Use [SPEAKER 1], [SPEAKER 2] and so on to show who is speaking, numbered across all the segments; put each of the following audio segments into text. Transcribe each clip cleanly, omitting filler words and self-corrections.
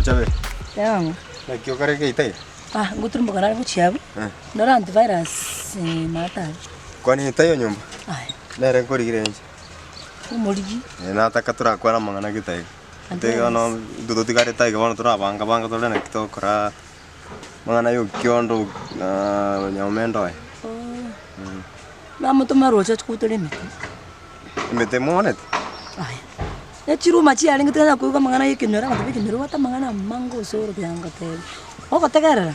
[SPEAKER 1] Ochabe.
[SPEAKER 2] Yang'o.
[SPEAKER 1] Naki okore geita iga?
[SPEAKER 2] Ah, ngoturumboka nare gochia abwo.
[SPEAKER 1] Eh.
[SPEAKER 2] Ndore antivirus eh, maatari.
[SPEAKER 1] Kwani taiyo nyomba?
[SPEAKER 2] Aya,
[SPEAKER 1] Nere nkorigire inche.
[SPEAKER 2] omorigi.
[SPEAKER 1] Eh, nataka torakwana amang'ana gete iga. Gete iga bono intwe totigarete aiga bono torabanga banga torore naki togokora amang'ana ya okiondo na nyomenda oye.
[SPEAKER 2] Oh. Namotoma roche achie kobutora emete.
[SPEAKER 1] Emete mwaonete?
[SPEAKER 2] Aya, ne chiruma chiarenge tikanya koigwa amang'ana ya ekenyoro, abanto ba ekenyoro babwate amang'ana amange ase orokia ngotebia. Ogotegerera?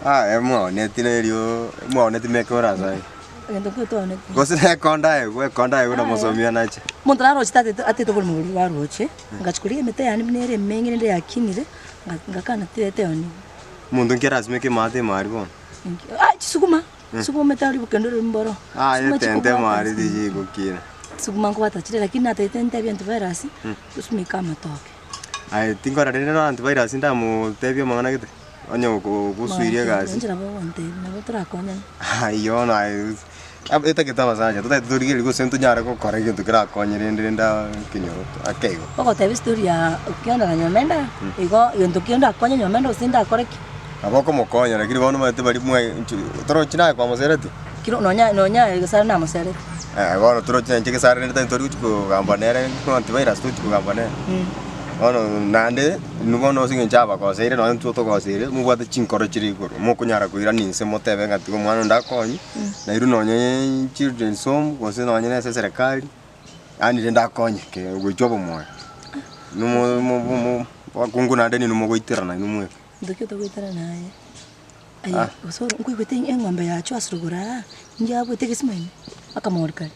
[SPEAKER 1] Aye mwaoneti nerio mwaoneti meke ore ase aye.
[SPEAKER 2] Egento nkio twaoneti.
[SPEAKER 1] Gose nekonda aye ekonda aye buna mosomi anache.
[SPEAKER 2] Omonto naroche tatete atete oborimo boria bwaroche, ngachia korigia emete yane buna ere emenge naende yakinire, nga- ngakana tirete eoni.
[SPEAKER 1] Omonto nki arasimeke emate emari bono?
[SPEAKER 2] Ah chisukuma. Sukuma omanyete aria bokendo rore mboro.
[SPEAKER 1] Aye
[SPEAKER 2] Sukuma
[SPEAKER 1] tente
[SPEAKER 2] chikobwata
[SPEAKER 1] mari
[SPEAKER 2] ase.
[SPEAKER 1] tichigokina.
[SPEAKER 2] Sukuma nkobwata chire lakini natagete ntebie antivirus, tosimeke amatoke.
[SPEAKER 1] Aye tinkora rende noro antivirus ndamotebie amang'ana gete, onye ogosuirie egasi.
[SPEAKER 2] Inche nabo ogontebia, nabo torakonyane.
[SPEAKER 1] Ayio bono aye etagete abasacha totagete torigereria gose ntonyare gokora egento kerakonye rende rende ekenyoro ake igo.
[SPEAKER 2] Ogoteba estory ya Okiondo na Nyomenda, igo egento kende akonye Nyomenda gose ndakore ki?
[SPEAKER 1] Nabo okomokonya lakini bono omanyete baria mwa inche torochi naye kwamosereti?
[SPEAKER 2] Kiro nonya nonya egesare namosereti.
[SPEAKER 1] Eh, bono torochi nainche egesare rende tari tori gochi kogamba nere antivirus tochi kogamba nere. Bono naende inwe bono ase eng'encho abagoseire nonya intwe togoseire mobwate chinkoro chire igoro, mokonyara koirana inse motebe ng'a tiga omwana onde akonye, nairwe nonye children's home gose nonye na ase eserekari, yaani rende akonyeke gochia obomoyo. Inwe mo- mo- mo- mo abakungu naende ninwe mogoiterana inwe mweka.
[SPEAKER 2] Ntoki otogoetana naye. Aye gose oro nkoigwete eng'ombe yachwa ase rogoro aa, inki yabwete egesima ime? Akamori kare.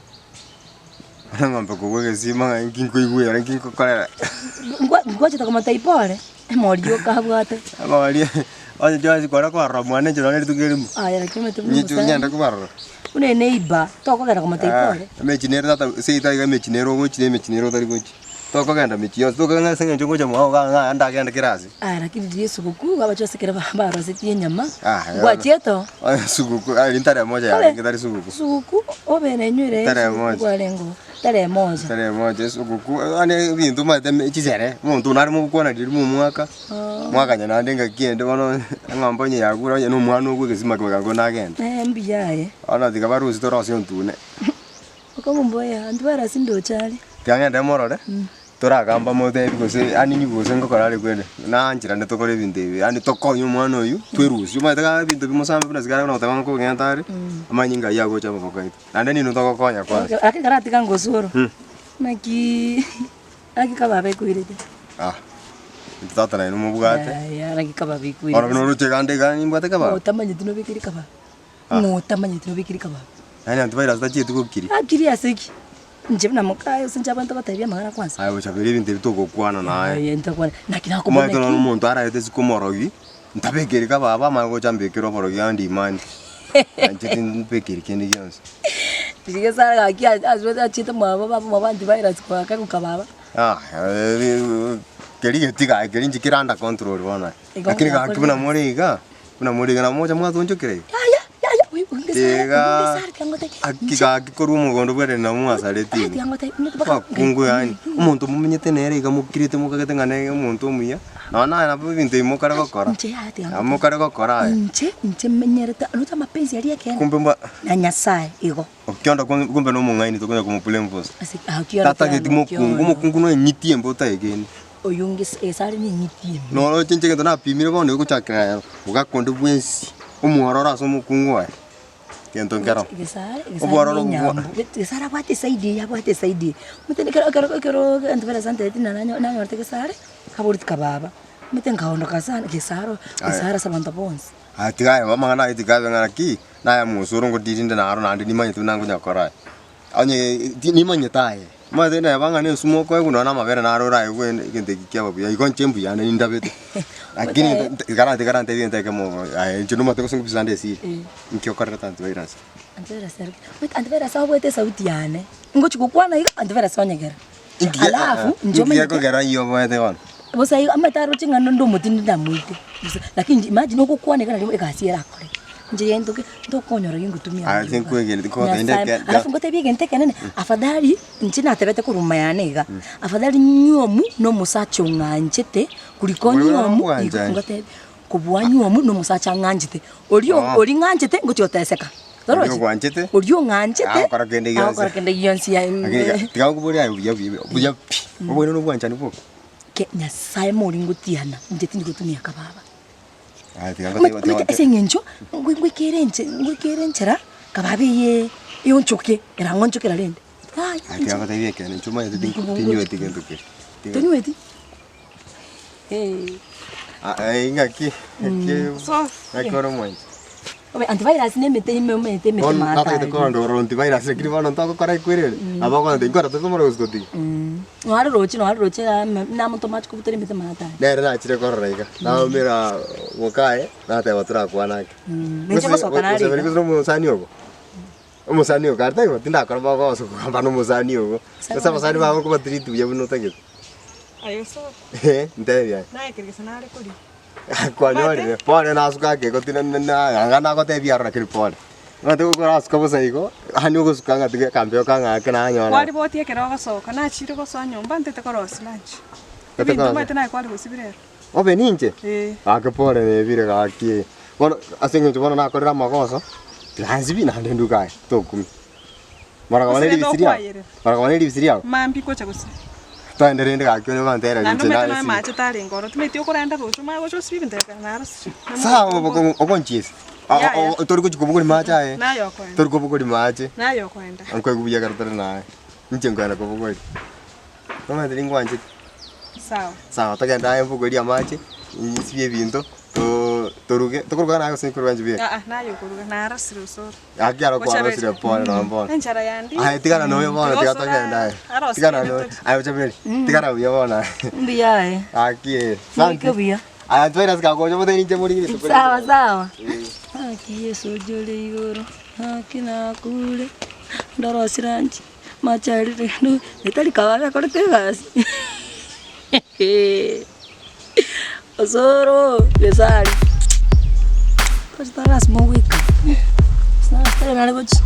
[SPEAKER 1] Eng'ombe kobua egesima ng'a inki nkoigwera inki nkokorera.
[SPEAKER 2] Nkwa nkwachete komotebia pore, emori yoka abwate.
[SPEAKER 1] Emori onye chionsi kore kwarora mwane inche nonye rituko erimo.
[SPEAKER 2] Aye lakini omanyete buna
[SPEAKER 1] Inche
[SPEAKER 2] omosani.
[SPEAKER 1] ngende kobarora.
[SPEAKER 2] Buna eneighbour, tokogenda komotebia pore.
[SPEAKER 1] Emechie nere tata seito iga emechie nere ogochi na emechie nere otari gochi. Tokogenda mechie yonsi, tokogenda ase eng'encho ngocha mwao iga ng'a ndagende kera ase.
[SPEAKER 2] Aya lakini riria esuguku abache ase ekero ba- barosetie enyama,
[SPEAKER 1] Ah, eh,
[SPEAKER 2] ngwachiete oo?
[SPEAKER 1] Oye suguku, aye ntare moja yarenge tari suguku.
[SPEAKER 2] Suguku obe na inywere
[SPEAKER 1] Tarehe
[SPEAKER 2] esuguku
[SPEAKER 1] moja.
[SPEAKER 2] kwarenge oo, tarehe moja.
[SPEAKER 1] Tarehe moja esuguku, yaani ebinto omanyete ime chisere, omonto nare mogokwana riria rimo omwaka, mwakanya naende engaki ende bono eng'ombe onye yakure onye na omwana okwe egesima kibaga nagende.
[SPEAKER 2] Eh mbuya aye.
[SPEAKER 1] Bono tiga barusie torosie ontune.
[SPEAKER 2] Okamomboyia, antivirus ndoche are.
[SPEAKER 1] Tiga ngende morore, toragamba motebi gose yaani nigo gose ngokora are kwende, naancherane tokore ebinto ebi yaani tokonye omwana oywo, twerusie omanyete iga ebinto bimosambe buna sigara buna goteba nkogenda are, amanyinga aywo agocha amaboko aito. Naende ninwe togokonya kwanza.
[SPEAKER 2] Lakini karatiga ngosoro, naki naki kababa ekoirete.
[SPEAKER 1] Ah, intwe tata nainwe mobwate,
[SPEAKER 2] Yaya naki kababa
[SPEAKER 1] bono
[SPEAKER 2] ekoirete.
[SPEAKER 1] buna oroche iga ande iga nimbwate kababa.
[SPEAKER 2] Otamanyeti nobekire kababa. Ng'o otamanyeti nobekire kababa.
[SPEAKER 1] Yaani antivirus tachieti gokiri.
[SPEAKER 2] Akiri ase ki? Inche buna mokaye gose inche abanto batebie amang'ana kwanza.
[SPEAKER 1] Aye gochabera ebinto ebi togokwana naye.
[SPEAKER 2] Aye ntokwana naki nakobuna
[SPEAKER 1] Omanyete nonye
[SPEAKER 2] ki?
[SPEAKER 1] omonto araete isiko omorogi, ntabekeri kababa amanye gocha ambekere oborogi ande imani. Inche timbekeri kende gionsi.
[SPEAKER 2] Riria Nyasaye gaki ase achiete mwabo baba mwabo antivirus goaka kababa.
[SPEAKER 1] Ah, keri getiga keri inche kere under control bono.
[SPEAKER 2] Igo
[SPEAKER 1] Lakini gaki buna
[SPEAKER 2] yakorire.
[SPEAKER 1] more iga, buna more iga nabo mocha mwatonchokera iga.
[SPEAKER 2] Yaya, yaya, oyo oyo ngesare,
[SPEAKER 1] Tiga
[SPEAKER 2] oyo ngesare tiga ngotebi.
[SPEAKER 1] aki gaki korwa omogondo bwere nabo mwasareti
[SPEAKER 2] Aya
[SPEAKER 1] ime.
[SPEAKER 2] tiga ngotebi, inwe mpaka
[SPEAKER 1] Abakungu yaani, omonto momenyete nere iga mokirete mokagete ng'a nere omonto omuya, nonya naye nabo ebinto ebi mokare gokora.
[SPEAKER 2] Inche yaya tiga
[SPEAKER 1] Nabo
[SPEAKER 2] ngotebi.
[SPEAKER 1] mokare gokora aya.
[SPEAKER 2] Inche, inche menyerete, roche amapenzi aria ekeene.
[SPEAKER 1] Kumbe mbwa
[SPEAKER 2] Na Nyasaye igo.
[SPEAKER 1] Okiondo kumbe nomong'aini tokonya komoblame bosa.
[SPEAKER 2] Ase ah okiondo
[SPEAKER 1] Tatageti
[SPEAKER 2] kiano
[SPEAKER 1] mokungu,
[SPEAKER 2] okiondo.
[SPEAKER 1] omokungu noeng'iti embe otaegeni.
[SPEAKER 2] Oyio ngese esare neng'iti embe.
[SPEAKER 1] Noroche inche egento napimire bono egochakera rero, omogaka onde bwensi, omwororo ase omokungu oye, gento nkero.
[SPEAKER 2] Gesare, gesare
[SPEAKER 1] Obwororo
[SPEAKER 2] ne
[SPEAKER 1] bwa
[SPEAKER 2] enyambu, gesare abwate esaidi eye abwate esaidi eye. Omanyete ekero ekero ekero egento buna santeti na nanyo nanyorete gesare, kaboreti kababa, omanyete nkaondoka sana gesare
[SPEAKER 1] Aye.
[SPEAKER 2] gesare ase abanto bonsi.
[SPEAKER 1] Aya tiga aye amang'ana aye tiga abe ng'a naki, naye mosoro ngotirinde naro naende nimanyete buna nkonya gokora aya. Onye ti nimanyete aye, omanyete neba ng'a na esumu okoegwa nonya na amabere naro oraegwe egento eki kiaba buya, igo inche mbuya nde nindabete. Lakini
[SPEAKER 2] Otae-
[SPEAKER 1] tiga tiga nantebie egento ekemo aye inche nomanyete gose nkobisa nde esiri,
[SPEAKER 2] Eh.
[SPEAKER 1] nki okorerete antivirus?
[SPEAKER 2] Antivirus ere omanyete antivirus abwate esauti yane, ngochi gokwana iga antivirus onyegera.
[SPEAKER 1] Inki
[SPEAKER 2] Alafu inche
[SPEAKER 1] inki
[SPEAKER 2] omanyete
[SPEAKER 1] gekogera ayio oboete bono?
[SPEAKER 2] Bosa igo amanyete aroche ng'a nonde omotindi ndamoite, bosa lakini imagine ogokwana iga nario egasi erakore. Inche gento ki ntokonyora gingotumia
[SPEAKER 1] Aye
[SPEAKER 2] rioka.
[SPEAKER 1] tinkwegena, tinkogotebi
[SPEAKER 2] Nyasaye,
[SPEAKER 1] ndeke-
[SPEAKER 2] alafu ngotebie egento ekenene, afadhali inche natebete korwa nyuma yane iga, afadhali nywomu na omosacha ong'anchete kuliko
[SPEAKER 1] Oyo
[SPEAKER 2] nywomu
[SPEAKER 1] nobwanchani.
[SPEAKER 2] igo ngotebie, kobua nywomu na omosacha ang'anchete. Oria
[SPEAKER 1] Oh.
[SPEAKER 2] oria ng'anchete ngochia goteseka,
[SPEAKER 1] Oria
[SPEAKER 2] torochi?
[SPEAKER 1] ogwanchete,
[SPEAKER 2] Oria ong'anchete,
[SPEAKER 1] agokora kende gionsi.
[SPEAKER 2] agokora kende gionsi ya
[SPEAKER 1] Lakini iga- tiga nkoborie aye buya buya buya pi, oboene na obwanchani boka.
[SPEAKER 2] Ke Nyasaye mori ngotiana, inche tindi gotumia akababa.
[SPEAKER 1] Aye tiga ngotebie
[SPEAKER 2] Omanyete
[SPEAKER 1] tiga
[SPEAKER 2] ase eng'encho, ngoi ngoikere inche ngoikere enchera, kababe eye eonchoke, erang'onchokera rende, yaya
[SPEAKER 1] Aye tiga
[SPEAKER 2] inche
[SPEAKER 1] ngotebie ekeene inche omanyete tinku tinyweti gento keria. Tiga.
[SPEAKER 2] tonyweti? Eh.
[SPEAKER 1] Ah eh ng'aki ng'aki ng'aki ore omwanchi.
[SPEAKER 2] Obe antivirus na emete ime omanyete emete
[SPEAKER 1] Bono
[SPEAKER 2] maate
[SPEAKER 1] natagete
[SPEAKER 2] aria.
[SPEAKER 1] korora oro antivirus lakini bono ntogokora ekwerere, nabo okonya nkora totomora gose totige.
[SPEAKER 2] Noare roche noare roche namonto mache kobutora emete maate aria.
[SPEAKER 1] Nere nachire korora iga, naumera mokaye, nateba torakwana ake.
[SPEAKER 2] Ninche ngosoka nare iga.
[SPEAKER 1] Gose omosani ogo, omosani ogo kare taibo tindakora bogoso kogamba na omosani ogo, gose abasani bago nkobatreat buya buna otagete.
[SPEAKER 3] Aye osoro.
[SPEAKER 1] Eeh, ntebie aye.
[SPEAKER 3] Naye kerigese nare koria.
[SPEAKER 1] Kwanyorire, pole nasuka ake igo tinde na na anga nagotebia aroro lakini pole. Omanyete okorasuka bosa igo, yaani ogosuka ng'a tiga ekambeo kang'ake nanyora.
[SPEAKER 3] Kwaribotie ekero ogosoka, nachire gosoa nyomba ntete korosia lunch.
[SPEAKER 1] Ntete
[SPEAKER 3] Ebinto
[SPEAKER 1] korosia.
[SPEAKER 3] omanyete naye kware gosibia rero.
[SPEAKER 1] Obe ninche?
[SPEAKER 3] Ee.
[SPEAKER 1] Gaki pole nebire gaki. Bono ase eng'encho bono nakorire amagoso, tiga nsibi naende nduke aye, tokumia. Mara
[SPEAKER 3] Gose
[SPEAKER 1] kaba ne
[SPEAKER 3] rende
[SPEAKER 1] ribisi riao,
[SPEAKER 3] okwayerera.
[SPEAKER 1] mara kaba ne ribisi riao.
[SPEAKER 3] Mambia gocha gose.
[SPEAKER 1] Toende rende gaki onye gwanterera
[SPEAKER 3] Naende
[SPEAKER 1] inche
[SPEAKER 3] omanyete
[SPEAKER 1] naye
[SPEAKER 3] noe
[SPEAKER 1] sibi.
[SPEAKER 3] mache tarenge oro, timanyeti okorenda roche omanye gocha osibe ebinto ebi kare narosire.
[SPEAKER 1] Sawa ogonchiesa.
[SPEAKER 3] Yaya.
[SPEAKER 1] Tori gochi kobogori mache aye.
[SPEAKER 3] Naye okoenda.
[SPEAKER 1] Tori kobogori mache.
[SPEAKER 3] Naye okoenda.
[SPEAKER 1] Nkoigwa buya ekero tore naye. Inche nkoenda kobogori. Nomanyete ningwanchete.
[SPEAKER 3] Sawa.
[SPEAKER 1] Sawa togende aye mbogorie amache, nsibie ebinto, to- toruge, tokoruga naye gose nkoruga inche bieka?
[SPEAKER 3] Aa, naye okoruga, narosire osoro.
[SPEAKER 1] Gaki aro
[SPEAKER 3] Bochaberi.
[SPEAKER 1] kwarosire pole nonye bono.
[SPEAKER 3] Enchara yandi.
[SPEAKER 1] Aye tigana noyo bono tiga
[SPEAKER 3] Osoro
[SPEAKER 1] togende aye.
[SPEAKER 3] arosire
[SPEAKER 1] Tigana noyo.
[SPEAKER 3] tori.
[SPEAKER 1] Aye Bochaberi, tigana buya bono aye.
[SPEAKER 2] Mbuya aye.
[SPEAKER 1] Gaki eh.
[SPEAKER 2] Moike buya.
[SPEAKER 1] Aya ntwaire ase kagocha bote ninche morigire rituko
[SPEAKER 2] Sawa sawa. Gaki Yeso ojore igoro, gaki nakure, ndorosire anche. Amache arire nu etari kababe akorete egasi osoro gesari tochi tore ase mogoika, ase nare gochia.